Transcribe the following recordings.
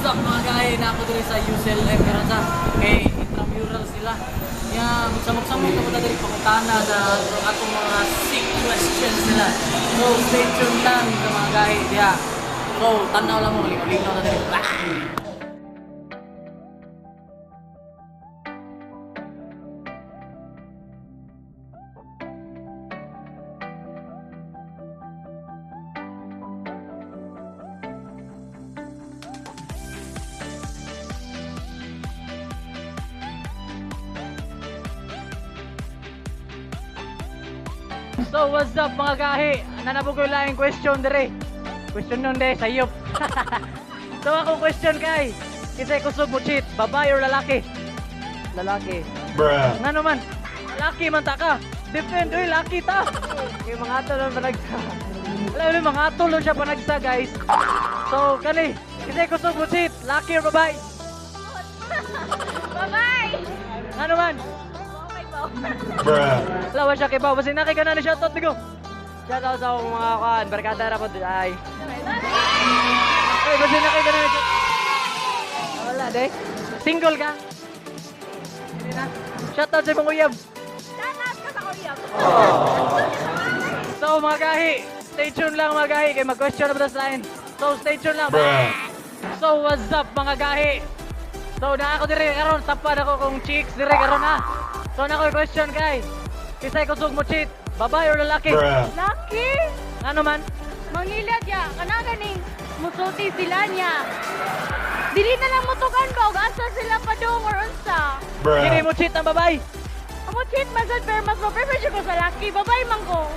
What's up, mga gahi? Na ako diri sa UCLM karon sa kay intramural sila. Ya, magsamok-samok na punta diri pangutana sa atong mga sick questions nila. So stay tuned lang sa mga gahi diha. So tanaw lang mo, lingaw-lingaw na diri. Bye! So what's up, mga gahi? Nanabog ko lang yung question dire. Question nun de, sayop. So akong question kay, kinsay kusog mo cheat, babae or lalaki? Lalaki. Bruh. Nga naman, lalaki man ta ka. Defend, uy, laki ta. Kay mga ato lang panagsa. Alam mo, mga atol lang siya panagsa, guys. So, kani, kinsay kusog mo cheat, laki or babae? Bye-bye! Nga naman, Okay po. Bruh. wala ba siya kay Pao? Basta nakay ka na ni shoutout, bigo. Shout out sa akong mga kuan, barkada ra po ay. Uy, basta nakay ka na ni shoutout. Wala de. Single ka? Hindi na. Shoutout sa imong uyab. Shoutout ka sa Korea. So mga gahi, stay tuned lang, mga gahi, kay mag-question na ba sa line. So stay tuned lang. Bruh. So what's up, mga gahi? So na ako dire karon, tapad ako kung chicks dire karon ha. So na ako question kay. Kisay kusog mo cheat, babae or lalaki? Bruh. Lucky! Ano man? Mangilad ya, kana ganing musulti sila niya. Dili na lang mutukan ba og asa sila padung or unsa. Dili Bruh. mo cheat ang babae. Amo cheat man sad pero mas mo-prefer siya ko sa lucky. Babay man ko.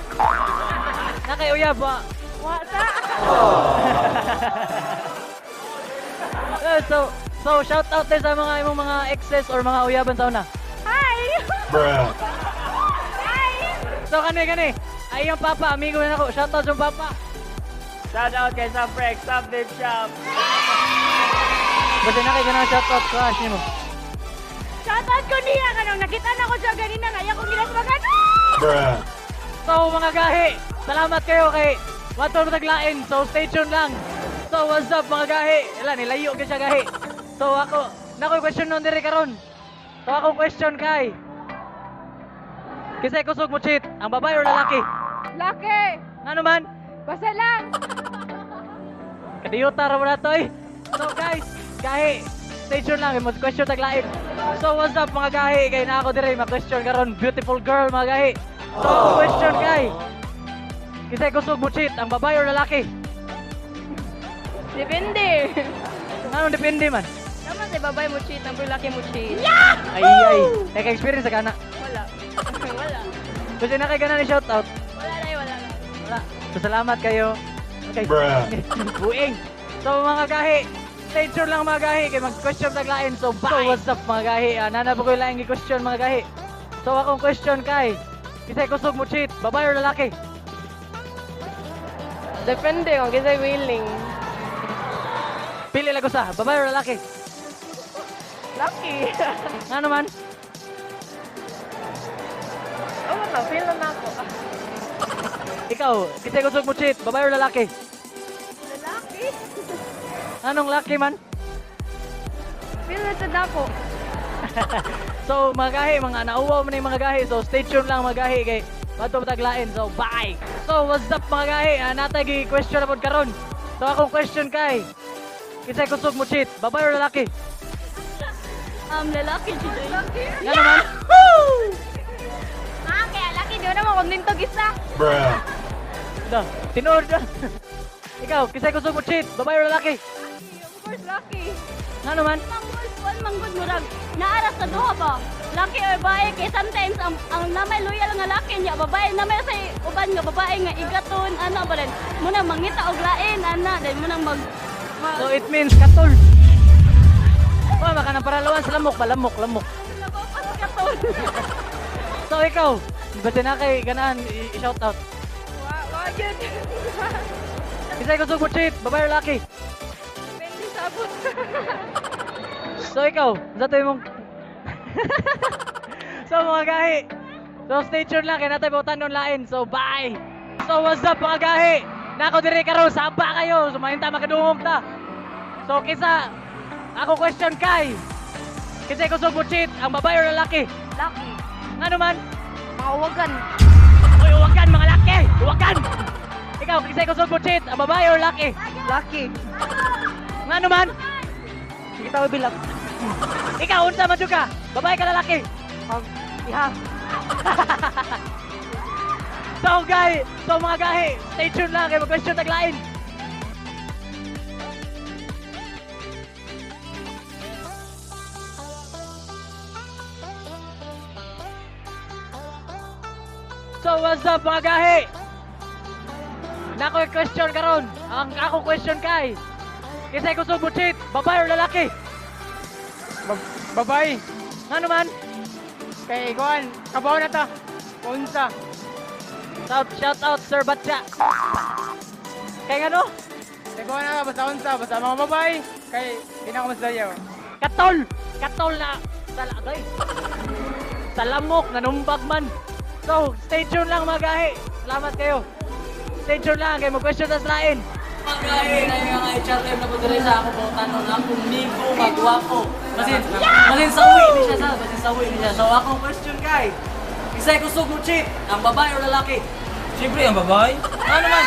Nakay uyab ba? Wa sa. Eh, so shout out din sa mga imong mga exes or mga uyaban sa una. Hi. Bruh. Hi. So kani kani, ay yung papa, amigo na ako. Shout out sa papa. Shout out kay Saprex, Sap Vape Shop. Basta na kay ganang shout out crush nimo. Shoutout ko niya kanang nakita na ko siya ganina nga iya kong ginasmagan. Bruh. So mga gahi, salamat kayo kay Wato Mataglain. So stay tuned lang. So what's up, mga gahi? Ila nilayo gyud siya gahi. So ako, nako question nun diri karon. So akong question kay, kinsay kusog mo cheat, ang babae or lalaki? Lucky. Ngano man? Basta lang. Kadiyota ra mo na to eh. So guys, gahi, stay tuned lang, mo question taglain. So what's up, mga gahi? Kay na ako diri ma-question karon, beautiful girl, mga gahi. So akong question kay, kinsay kusog mo cheat, ang babae or lalaki? Depende. Anong depende man? Naman sa babae mo cheat, ang laki mo cheat. Ay ay, naka-experience ka na. Wala. Wala. Kasi na kay ni shout out. Wala na, wala na. Wala. So salamat kayo. Okay. Bruh. Buing. So mga gahi, stay tuned lang, mga gahi, kay mag-question taglain. So bye. So what's up, mga gahi? Nana po ko lang question, mga gahi. So akong question kay, kinsay kusog mo cheat, babae or lalaki? Depende kung kinsay willing. Pili lang ko sa babae or lalaki. Lucky. Ngano man? Oh, na feel na nako. Ikaw, kinsay kusog mo cheat, babae or lalaki? Lalaki. Anong laki man? Feel na sad ako. So mga gahi, mga nauwaw man yung mga gahi. So stay tuned lang, mga gahi, kay Bato taglain. So bye. So what's up, mga gahi? Natay gi question na pod karon. So akong question kay, kinsay kusog mo cheat, babae or lalaki? Lalaki siya. Lalaki? Ngano man? Ah, kaya laki, di na mo kontento gisa. Bruh. Da, tinuod na. Ikaw, kinsay kusog mo cheat, babae or lalaki? Of course, laki. Ngano man? Manggod, kuan manggod murag naara sa duha ba? Laki or babae kay sometimes ang namay loyal nga laki niya babae namay sa uban nga babae nga igaton ana ba rin muna mangita og lain ana dahil munang mag So it means katol. Oh, maka nang paralawan sa lamok ba? Lamok, lamok. Labaw pa sa katol. So ikaw, basta na kay ganaan i-shout out. Wa wa gyud. Kinsay kusog mo cheat, babae or lalaki? Depende sa abot. So ikaw, sa tayo mong. So mga gahi, so stay tuned lang kay natay butan nun lain. So bye. So what's up, mga gahi? Nako diri karon saba kayo. So mahinta makadungog ta. So kisa Ako question kay, kinsay kusog mo cheat, ang babae or lalaki? Laki. Ngano man? Mga uwagan. Uy, uwagan mga laki! Uwagan! Ikaw, kinsay kusog mo cheat, ang babae or laki? Lucky. Ngano man? Kita ko bilang. Ikaw, unsa man jud ka? Babae ka lalaki? Iha. So, guys, so mga gahi, stay tuned lang kay mag-question taglain. So, what's up mga gahi? Nako question karon. Ang ako question kay, kinsay kusog mo cheat, babae or lalaki? Babay. Ngano man? Kay kuan, kabaw na ta. Unsa? Shout out Sir Batya. Kay ngano? Kay kuan na basta unsa, basta mga babay. Kay di na ako mas dayaw. Katol! Katol na sa lagay. Sa lamok, nanumbag man. So, stay tuned lang mga gahi. Salamat kayo. Stay tuned lang kay mag-question tas lain. Mga gahi, na yung mga HRM na po diri sa ako po tanong akong migo magwapo. Basin, basin sa uwi ni siya sa, basin sa uwi ni siya. So, akong question kay, kinsay kusog mo cheat, ang babae o lalaki? Siyempre, ang babae. Ano man?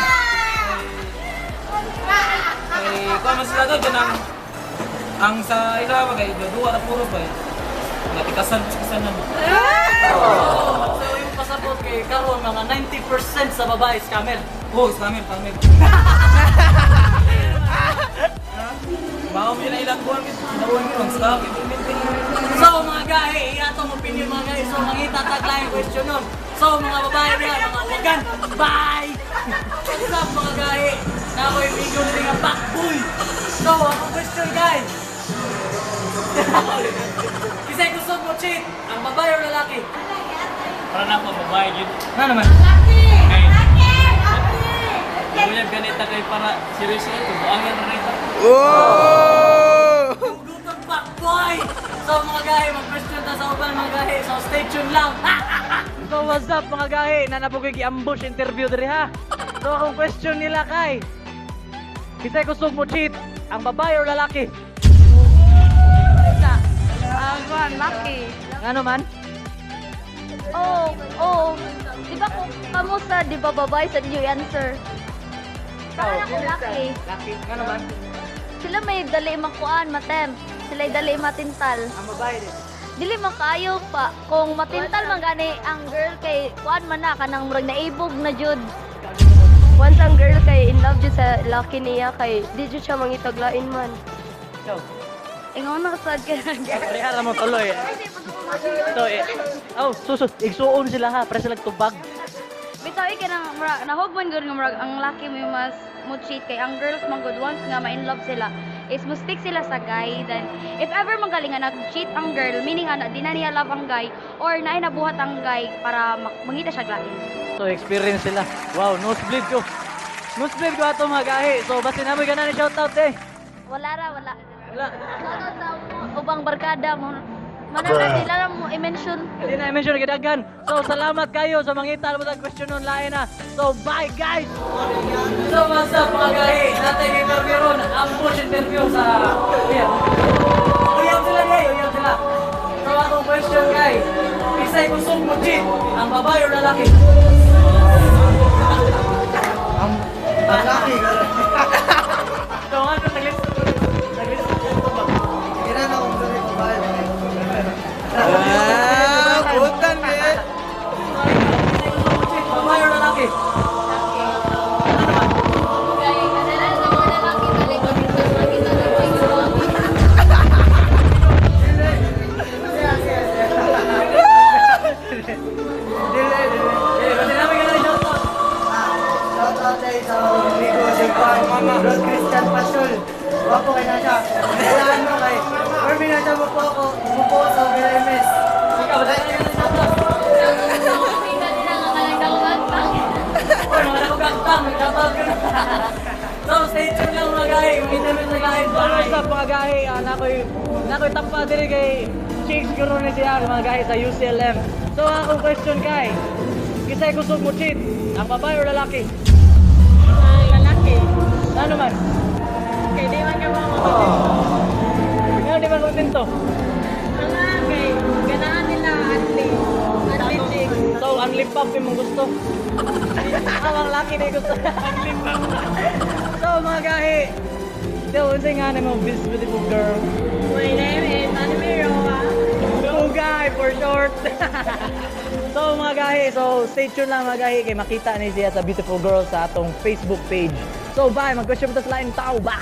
Eh, kuha man sila doon, kanang ang sa ila ba kay duwa na puro ba eh. Natikasan sa na. So, yung pasabot kay karon mga 90% sa babae scammer. Oh, scammer, scammer. Mao mi na ilang kuha gid, nakuha mi ang scam So mga gahi, atong opinion mga gahi. So mangita taglaing question nun. So mga babae niya, mga wagan, bye! What's up mga gahi? Na ako yung amigo nila nga backboy. So akong question guys. Kisay gusto mo cheat, ang babae o lalaki? Para na ako, babae yun. Nga naman. Kay, Nguyag ganita kay para seryoso ito. Buangin na rin. Gugutong backboy! So mga gahi, mag-question ta sa uban mga gahi. So stay tuned lang. So what's up mga gahi? Nanabugoy gi-ambush interview diri ha. So akong question nila kay, kinsay kusog mo cheat, ang babae or lalaki? Ang kuan, laki. Ngano man? Oh, oh. Di ba kung kamo sa, di ba babae sa di answer? Para ako laki. Laki. Ngano man? Sila may dali makuan, matem. Sila dali matintal. Ang babae din. Dili man kaayo pa kung matintal man gani ang girl kay kuan man na kanang murag naibog na jud. Once ang girl kay in love jud sa laki niya kay di jud siya mangitaglain man. Ikaw. Ingon na sad kay girl. Pareha mo tuloy. So, eh, oh, susus, igsuon sila ha, para sila tubag. Bitaw ikay nang murag nahugman gud nga murag ang laki mo yung mas mo cheat kay ang girls man gud once nga ma in love sila is mo stick sila sa guy, then if ever magaling nga nag-cheat ang girl, meaning ana di na niya love ang guy or naay nabuhat ang guy para mangita siya lain. So, experience sila. Wow, nosebleed ko. Nosebleed ko ato mga gahi. So, basta namoy ganan ni shoutout eh. Wala ra, wala. Wala. Shoutout sa ubang barkada mo. Manana sila lang mo i-mention. Hindi na i-mention gidaghan. So, salamat kayo sa mangita mo sa question online na. So, bye guys! So, what's up mga gahi? Natay interview ron. Ambush interview sa... Uyab. Uyab sila guys! Uyab sila. So, akong question guys. Isa'y kusog mo cheat, ang babae o lalaki? Ang laki. So, ano, naglis... Naglis... Kira na kung sorry babae. Ah, putan eh. Isa'y kusog mo cheat, babae o lalaki? Kay kadalasan sa mga lalaki dali matintal mangita ng Dili, dili. Eh, basta namoy ganan ni shoutout. Shout out tayo sa amigo si Juan Rod Christian Pasul. Wapo kay na siya. Kailangan mo kay. Permi na siya mo po ako. Mo sa BMS. Ikaw, basta namoy ganan ni shoutout. Uy, mga nakugagtang, shoutout ka na. So, stay tuned lang mga gahi. Mag-interview sa gahi. So, what's up mga gahi? Ah, nakoy tampa diri kay Chicks Guru ni siya mga gahi sa UCLM. So, akong question kay, kisay kusog mo cheat, ang babae or lalaki? Lalaki. Ano man? Kay di man ka mga kontento? Mga kay ganahan nila atli. Atli chicks. So, unli pop yung gusto. Ah, ang laki na yung gusto. Unli pop. So, mga gahi, so, unsay nga mo, this beautiful girl? My name is Anime Roa. Pugay for short. So mga gahi, so stay tuned lang mga gahi kay makita ni siya sa beautiful girl sa atong Facebook page. So bye, mag-question ta sa laing tao ba.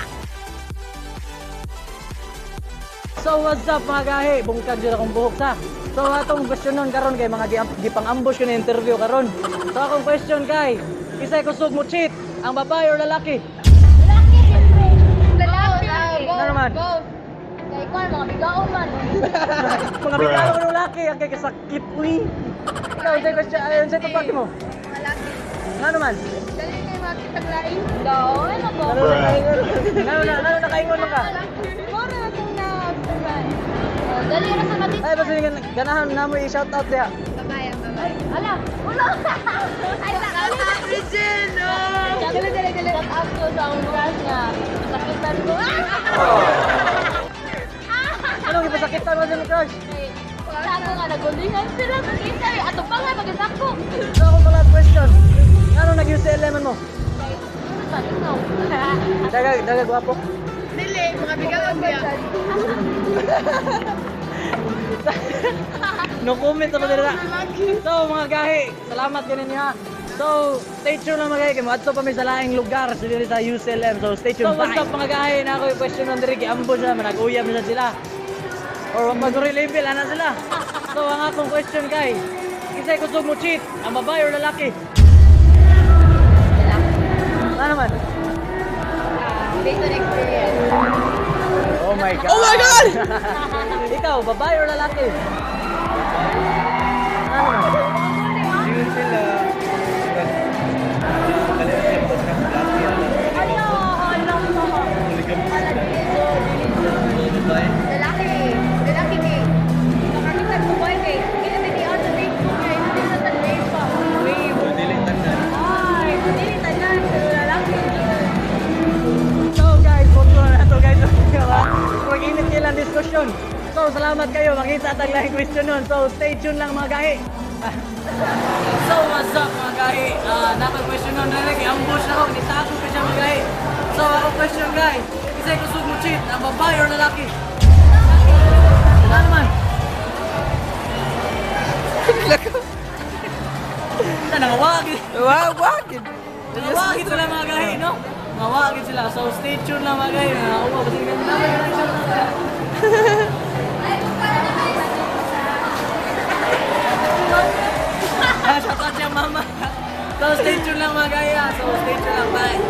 So what's up mga gahi? Bungkag jud akong buhok sa. So atong question nun karon kay mga gipang-ambush ko na interview karon. So akong question kay, isay kusog mo cheat ang babae or lalaki? Lalaki, siyempre. Lalaki. Ano naman? Both. Kay kwan, mga bigaon man. Mga bigalo ng lalaki, ang kay kasakit uy. Ikaw, unsay question, ay, unsay tupad mo? Lalaki. Nga naman? Dali kay mga kitang lain. Gaon, ano ba? Ano nakaingon? Ano nakaingon man ka? Mora na itong na-observan. Oh, dali na sa natin. Ay, basta yung ganahan na mo i-shout out diha. Babae, ang babae. Ala, wala. Ay, sa Regine! Dali, dali, dali. Shout out ko sa akong crush nga. Masakitan ko. Anong ipasakitan mo sa imong crush? Sa ako nga, nagulingan sila. Makita eh. Ato pa nga, mag-isako. So akong pala question. Ano nag-UCLM mo? Kay, ano ba? Ikaw. Daga, daga gwapo. Dili, mga bigaon biya. No comment ako dira. So mga gahi, salamat ganin niya. So, stay tuned lang mga gahi kay moadto pa mi sa laing lugar sa diri sa UCLM. So, stay tuned. So, what's up mga gahi? Na ako yung question nun diri giambush na manag-uyab na sila. Or wag mag-relabel ana sila. So, ang akong question kay, kisay kusog mo cheat, ang babae or lalaki? Ano naman? Based on experience. Oh my God. Oh my God! Ikaw, babae or lalaki? Ano naman? Yun sila. Ano? Ano? Lalaki. Lalaki kay. Nakakita ko boy kay. Kaya ni on sa Facebook kay hindi sa tanay pa. So, dili tanan. Ay, dili tanan pero lalaki. So guys, punto na to guys. Mag-init kayo lang diskusyon. So salamat kayo, makita at ang laing question nun. So stay tuned lang mga gahi. So what's up mga gahi? Napa question nun na rin, ambush ako, nitago ko siya mga gahi. So ako question guys, isa'y kusog mo cheat, ang babae or lalaki? Ano naman? Na nangawagin. Wag, wag. Nangawagin sila mga gahi, no? Nangawagin sila. So stay tuned lang mga gahi. Nangawa, basta ganda na siya. Ah, shout out siya mama. So stay tuned lang mga gahi. Ah. So stay tuned lang. Bye.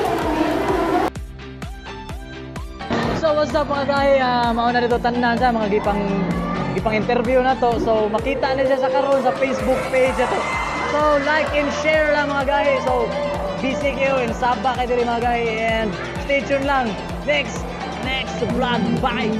So what's up mga gahi? Mauna dito tanan sa mga gipang interview na to. So makita na siya sa karon sa Facebook page na to. So like and share lang mga gahi. So busy kayo and saba kayo diri mga gahi and stay tuned lang. Next next vlog. Bye.